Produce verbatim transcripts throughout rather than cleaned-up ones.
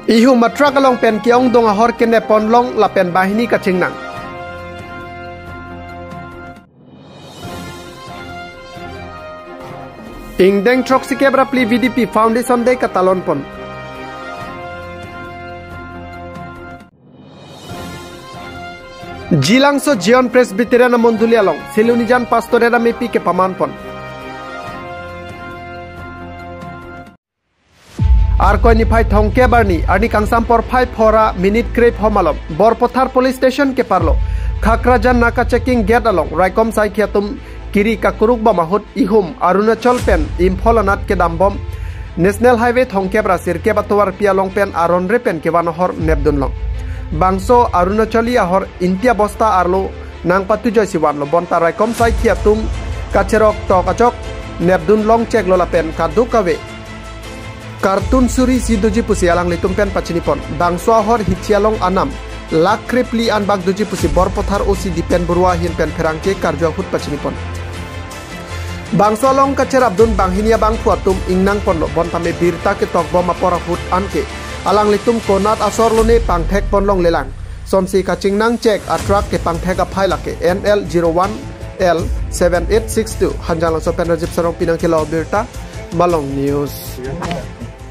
Ihum a-truck along pen ke-ongdung ahor kenep ponlong lapen banghini kachingnang. Ingdeng throksikep ra phli V D P Foundation Day katalon pon. Jilangso Zion Presbyterian amondoli along Silonijan Pastorate amepi kepaman pon. Arkoi niphai thomkep arni, arni kangsam porphai phongo minute krepho malom, Borpathar Police Station keparlo Khakrajan Naka Checking Gate along raikom saikhi atum kiri kakuruk bom ahut ihum Arunachal pen Imphal anat kedam bom National Highway thomkep ra sirkep atovarpi along pen aron re pen kevan ahor nepdunlong. Bangso Arunachali ahor India bosta arlo nangpatujoisi vanlo, bonta raikom saikhi atum kacherok tok achok nepdunlong cheklo lapen kadokave carton suri si doji pusi alanglitum pen pachini pon. Bangso ahor hichi along anam lakh krephli anbak doji pusi Borpathar O C Dipen Baruah ahin pen pherangke karju ahut pachini pon. Bangso along kacherapdun banghini abangphu atum ingnang ponlo, bonta me birta ketok bom apor ahut anke alanglitum konat asor lone pangthek ponlonglelang. Sonsi kachingnang chek a-truck kepangthek aphai lake N L zero one L seven eight six two. Hanjanglangso pen Rajib Sarong pinang kelo birta, Malong News.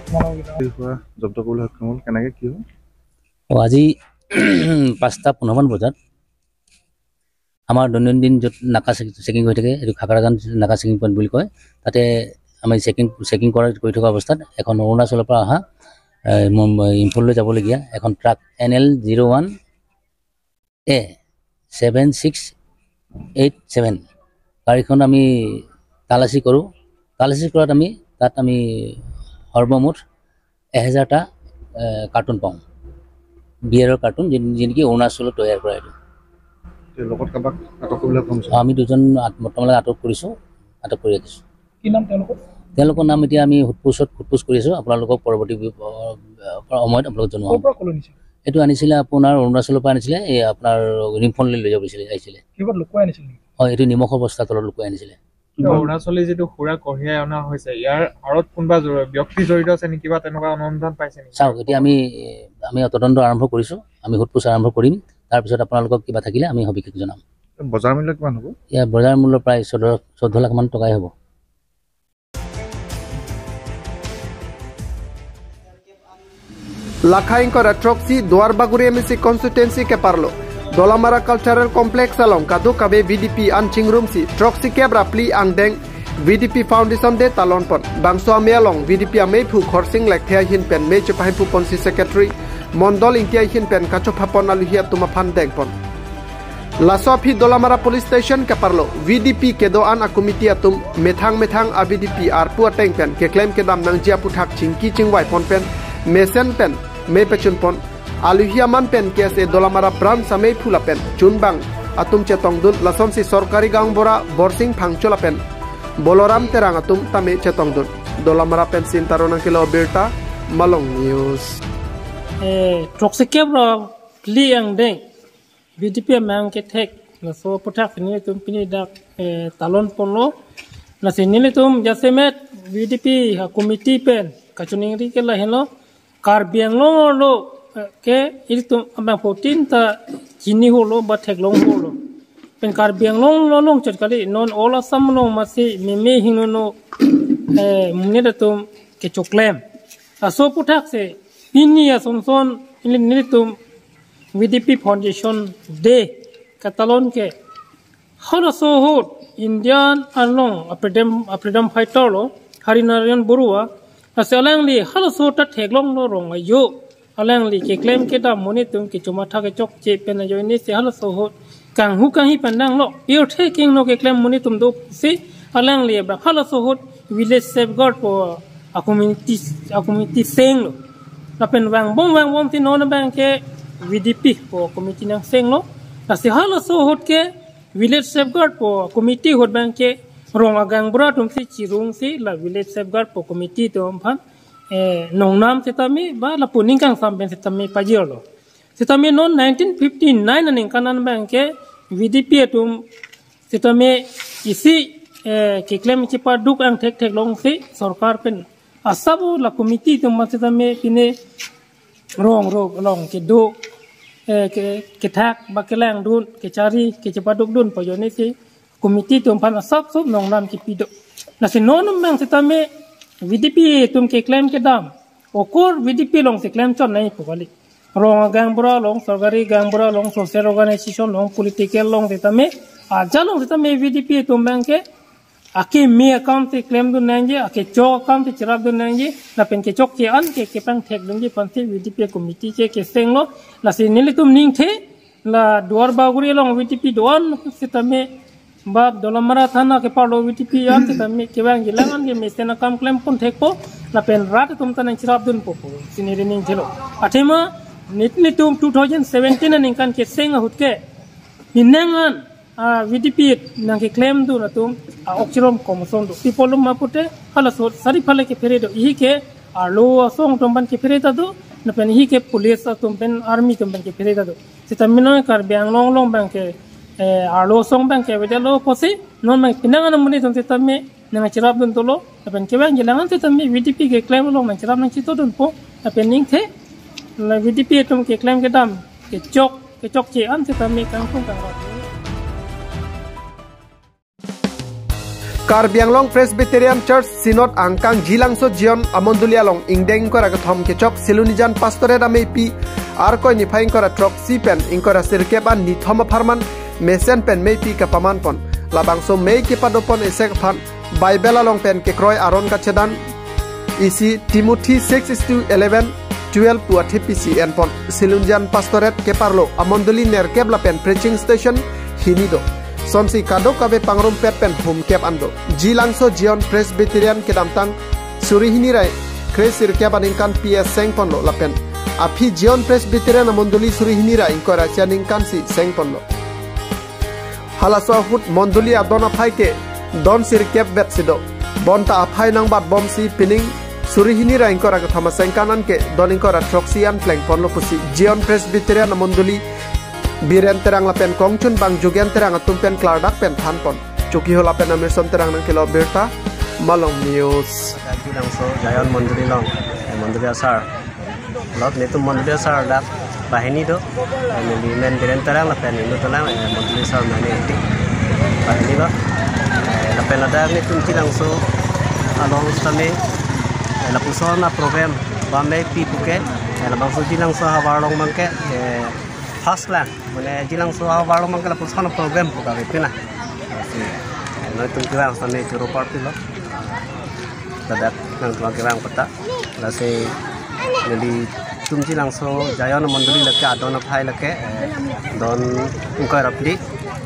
কি হোৱা জব্দ কৰিবলৈ সক্ষম হ'ল, কেনেকে কি হ'ল? অ, আজি পাঁচটা পোন্ধৰমান বজাত আমাৰ দৈনন্দিন য'ত নাকা চেক-, চেকিং হৈ থাকে, এইটো খাকৰাজান নাকা চেকিং পইণ্ট বুলি কয়, তাতে আমি চেকিং, চেকিং কৰা, কৰি থকা অৱস্থাত এখন অৰুণাচলৰ পৰা অহা, এ, মুম্বাই, ইম্ফললৈ যাবলগীয়া এখন truck N L zero one A seven six eight seven গাড়ীখন আমি তালাচী কৰোঁ। তালাচী কৰাত আমি তাত আমি সৰ্বমুঠ এহেজাৰটা, এ, কাৰ্টুন পাওঁ, বিয়েৰৰ কাৰ্টুন, যিন-, যিনেকি অৰুণাচলত তৈয়াৰ কৰা এইটো। এতিয়া লগত কাৰোবাক আটক কৰিবলৈ সক্ষম হৈছে? আমি দুজন আট-, বৰ্তমানলৈ আটক কৰিছোঁ, আটক কৰি ৰাখিছোঁ। কি নাম তেওঁলোকৰ? তেওঁলোকৰ নাম এতিয়া আমি সোধপোছত, সোধপোছ কৰি আছোঁ। আপোনালোকক পৰৱৰ্তী বি-, অ, সময়ত আপোনালোকক জনোৱা ক'ৰ হ'ব। পৰা ক'লৈ নিছিল? এইটো আনিছিলে আপোনাৰ অৰুণাচলৰ পৰা আনিছিলে, এই আপোনাৰ ৰিম্ফললৈ লৈ যাব বিচাৰি আহিছিলে। কিবা লুকুৱাই আনিছিল নেকি? হয়, এইটো নিমখৰ বস্তা তলত লুকুৱাই আনিছিলে। এতিয়া অৰুণাচলী যিটো সুৰা কঢ়িয়াই অনা হৈছে, ইয়াৰ আঁৰত কোনোবা জড়-, ব্যক্তি জড়িত আছে নেকি বা তেনেকুৱা অনুসন্ধান পাইছে নেকি? চাওক, এতিয়া আমি, আমি তদন্ত আৰম্ভ কৰিছোঁ, আমি সোধপোছ আৰম্ভ কৰিম, তাৰপিছত আপোনালোকক কিবা থাকিলে আমি সবিশেষ জনাম। বজাৰ মূল্য কিমান হ'ব? ইয়াৰ বজাৰ মূল্য প্ৰায় চৈধ্য, চৈধ্য লাখ মান টকাই হ'ব। Lakha ingkoi ra throksi Duarbagori M A C constituency keparlo Dolamara Cultural Complex along kadokave V D P an chingrumsi throksikep ra phli angdeng V D P Foundation Day talon pon. Bangso amei along V D P ameiphu Khorsing Lekthe ahin pen mei chepahemphu ponsi Secretary Mondol Ingti ahin pen kachopha pon aluhi atum aphan deng pon. Laso aphi Dolamara Police Station keparlo V D P kedo-an a-committee atum methang methang a-V D P arpu ateng pen keklem kedam nangji aphuthak chingki chingvai pon pen mesen pen mei pachun pon. Aluhi aman pen K S A Dolamara Branch ameiphu lapen chunbang atum chetongdun, lasonsi sorkari gaonbura Borsing Phangcho lapen Boloram Terang atum tame chetongdun. Dolamara pensi Sinta Ronang kelo birta, Malong News. Eh, throksikep ra phli angdeng V D P amang kethek, laso aphuthak si nelitum pini dak, eh, talon ponlo. Lasi nelitum jasemet V D P a-committee pen kachiningri ke lahenlo, Karbi Anglong arlo, eh, ke ilitum abang fourteen ta chini holo ba theklong holo. Pen Karbi Anglong lo longchot kali, non all Assam along masi meme hingno no, eh, monit atum kechoklem. Laso aphuthak si pini asonson ili nelitum V D P Foundation Day katalon ke halaso ahut Indian along a-freedom, a-freedom fighter lo Hari Narayan Baruah, lasi alangli halaso ahut ta theklonglo rong ajo. Alangli keklem kedam monit atum kechomatha kechokche pen ajoine si halaso ahut kanghu kanghi pandanglo. Pirthe kingno keklem monit atum do si alangli abang halaso ahut village safeguard pu a-committee, a-committee senglo. Lapen vangbom vangbom si non abang ke V D P pu committee nang senglo. Lasi halaso ahut ke village safeguard pu committee ahut abang ke rong agaonbura atum si chirungsi la village safeguard pu committee atum aphan, eh, nongnam sitame ba lapu ning kangsam pen sitame pajirlo. Sitame non nineteen fifty-nine aningkan an abang ke V D P atum sitame isi, eh, keklem chipaduk angthek theklongsi sorkar pen asabo la committee atum ma sitame pine rong rok along kedo, eh, ke, kethak ba kelangdun, kechari, kechepadukdun pu ajoine si committee atum aphan asap sop nongnam kepi do. Lasi non amen sitame V D P atum keklem kedam, okur V D P along si klem chot nangji pu kali. Rong gaonbura along, sorkari gaonbura along, social organization along, political along sitame, ajat along sitame V D P atum abang ke akeme akam si klemdun nangji, akechok akam si cherapdun nangji, lapen kechokche an ke kepangthekdunji aphan si V D P committee che kesenglo. Lasi nelitum ningthe, la Duarbagori along V D P do-an sitame, ba Dolamara thana kepar lo V D P an sitame, kevangji alang an ke mesen akam klem ponthekpo, lapen rat atum ta nangcherapdunpo pu si neli ningthelo. Athema nit-, nelitum two thousand seventeen aningkan keseng ahut ke, penang an, ah, V D P nangkeklemdun atum, ah, ok chirom komoson do. Pi apot ma pute, halaso sari phale kephere do. Ihi ke arlo asong atum aphan kephere ta do, lapen ihi ke police atum pen, army atum pen kephere ta do. Sitame non Karbi Anglong along abang ke, eh, arlo asong abang ke avedetlo pusi, non abang penang an amonit atum sitame nangcherapdun dolo, lapen kevangji alang an sitame V D P keklem along nangcherap nangchitodunpo, lapen ningthe, la V D P atum keklem kedam, kechok, kechokche an sitame kangtung kangrap. Karbi Anglong Presbyterian Church Synod angkang Jilangso Zion amondoli along ingdeng ingkoi ra kethom kechok Silunijan Pastorate ameipi Arkoi niphai ingkoi ra throksi pen ingkoi ra sirkep an nithom apharman mesen pen meipi kapaman pon. Labangso mei kepadopon esek aphan Bible along pen kekroi aron kachedan isi Timothy six is to eleven, twelve pu athepi si enpon. Silunjan Pastorate keparlo amondoli nerkep lapen preaching station hini do. Sonsi kadokave pangrumpet pen humkep an do. Jilangso Zion Presbyterian kedamtang suri hini ra kresirkep aningkan P S sengponlo lapen aphi Zion Presbyterian amondoli suri hini ra ingkoi ra isi aningkan si sengponlo. Halaso ahut mondoli adon aphai ke don sirkep vet si do. Bonta aphai nangbatbomsi pining suri hini ra ingkoi ra kethom asengkan an ke don ingkoi ra throksi an plengponlo pusi Zion Presbyterian amondoli Biren Terang lapen kongchun bang Jugen Terang atum pen klardak pen thanpon. Chokihola pen Amirson Terang nangkelo birta, Malong News. Jilangso Zion mondoli along, eh, mondoli asar. Lot netum mondoli asar dak banghini do. Eh, neli men Biren Terang lapen inut dolang, eh, mondoli asar mane enti. Banghini lo. Eh, lapen ladak netum Jilangso along sitame, eh, lapuson aprogram ba meipi puke, eh, labangso Jilangso ahavar along abangke, eh, first lang. Mane Jilangso ahavar along abangke lapuson aprogram pu kave pina. Lasi, eh, netum kevang sitame choro parpilo. Ladak nangtum kevang pata. Lasi nelitum Jilangso Zion mondoli lake adon aphai lake, eh, don ingkoi ra phli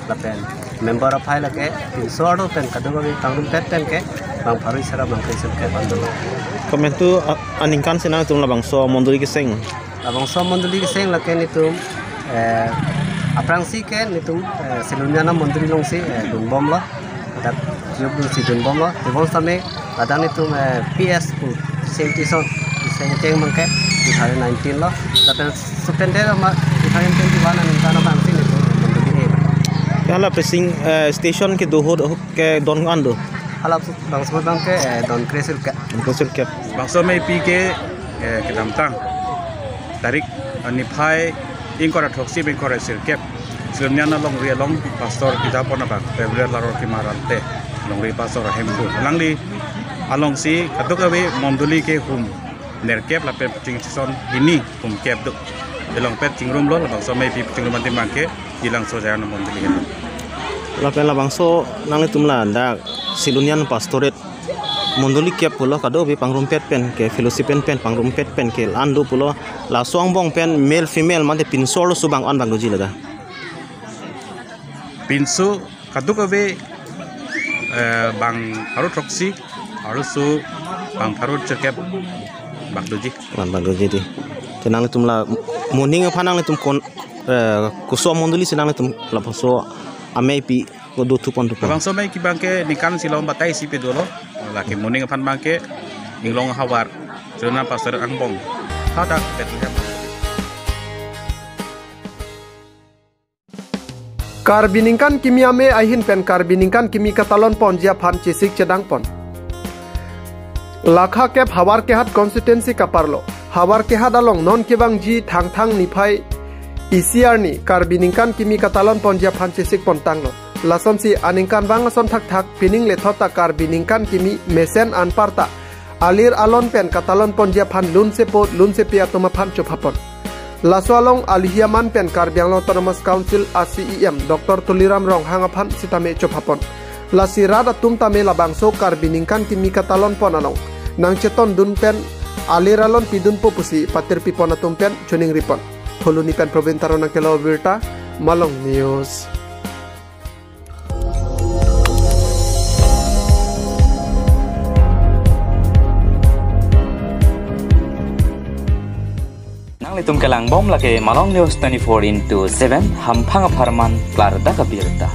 lapen member aphai lake pinso arlo pen kadokave pangrumpet pen ke bang pharo isi ra bang kresirkep an dolo. Komantu a-, aningkan si nangtum labangso mondoli keseng? Labangso mondoli keseng lake netum, eh, aphrangsi ke netum, eh, Silunjan amondoli alongsi, eh, dunbomlo. Ladak jiyok dunsi dunbomlo. Tebon sitame ladak netum, eh, P S pu seng tison, seng cheng abangke two thousand nineteen lo. Lapen suspended ama two thousand twenty-one aningkan abangsi netum mondoli ke. Ya la preaching, eh, station kedo ahut kedon an do? Hala bangso abangke, eh, don kresirkep. Don kresirkep. Bangso meipi ke, eh, kedamtang tarik, eh, niphai ingkoi ra throksi pen ingkoi ra sirkep Silunjan alongri along pastor kita pon abang Gabriel Laror Kimar ante, longri pastor ahemphu. Alangli alongsi kadokave mondoli kehum nerkep lapen preaching station hini humkep do. Elongpet chingrumlo, labangso meipi chingrum ante abangke Jilangso Zion amondoli. Lapen labangso nanglitum ladak Silunjan Pastorate mondoli kep pulo, kadokave pangrumpet pen ke fellowship pen pen pangrumpet pen ke an do pulo, laso angbong pen male female mate pinso arloso bang-an bang doji ladak? Pinso kadokave, eh, bang pharo throksi, arloso bang pharo sirkep bang doji. Bang, bang doji dei. Te nanglitum la moning aphan nanglitum kon, eh, koso amondoli si nanglitum labangso ameipi kedo thupon thupon? Labangso ameipi abangke ningkan isi along batai isi pe dolo. Lake moning aphan abangke Inglong ahavar Silunjan Pastorate angbong hadak Bethlehem. Karbi ningkan kimi amei ahin pen Karbi ningkan kimi katalon ponji aphan chesik chedang pon. Lakha kep Howraghat constituency kaparlo Havar kehat along non kevangji Thangthang niphai isi arni Karbi ningkan kimi katalon ponji aphan chesik pon tanglo. Lasonsi aningkanvang ason thakthak pining lethot ta Karbi ningkan kimi mesen anparta alir alon pen katalon ponji aphan lunsepo lunsepi atum aphan chophapon. Laso along aluhi aman pen Karbi Anglong Autonomous Council a C E M Doctor Tuliram Ronghang aphan sitame chophapon. Lasi rat atum tame labangso Karbi ningkan kimi katalon pon along nangchetondun pen alir alon pidunpo pusi patirpi pon atum pen choningripon. Phuloni pen Probin Taro nangkelo birta, Malong News. Nanglitum kelangbom lake Malong News twenty-four into seven, hamphang apharman klardak abirta.